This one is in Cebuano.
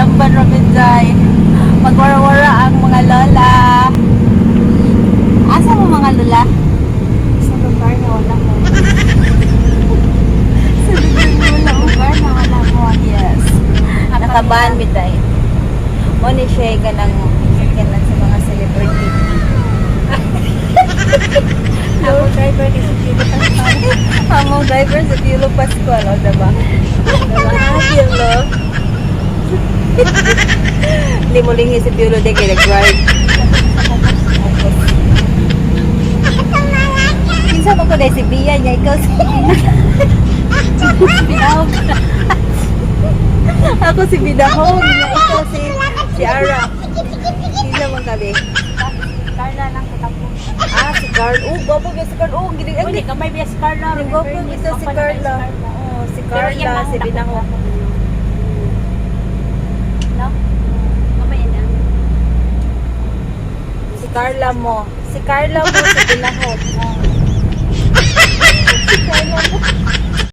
Talamban ra day. Magwara-wara ang mga lola. Asa mo, mga lola? Sa lugar na wala mo. Sa lugar na wala mo. Lugar na wala mo. Yes. Nakaban bitay. Mo ni siya kanang sakyanan sa mga celebrity. Ako driver ni si Gino Pascual. Among driver sa Piolo Pascual, o diba? Diba, ha, Piolo? Hindi mo lingi si Piolo de kay nag-drive. Kinsa mo ko dahil si Bia niya, ikaw si Binahog. Ako si Bidahog niya, ikaw si si Ara. Kinsa man kami? Carla lang katapos. Ah, si Carl. Oh, gwapo ba si Carl? Oh, ginig Uy, di kamay biya si Carla. Ang gwapo bitaw si Carla. Oh, si Pero iya Carla, lang, si Binahog. No? Kamay na. Si Carla mo. Si Carla mo, si Binahog.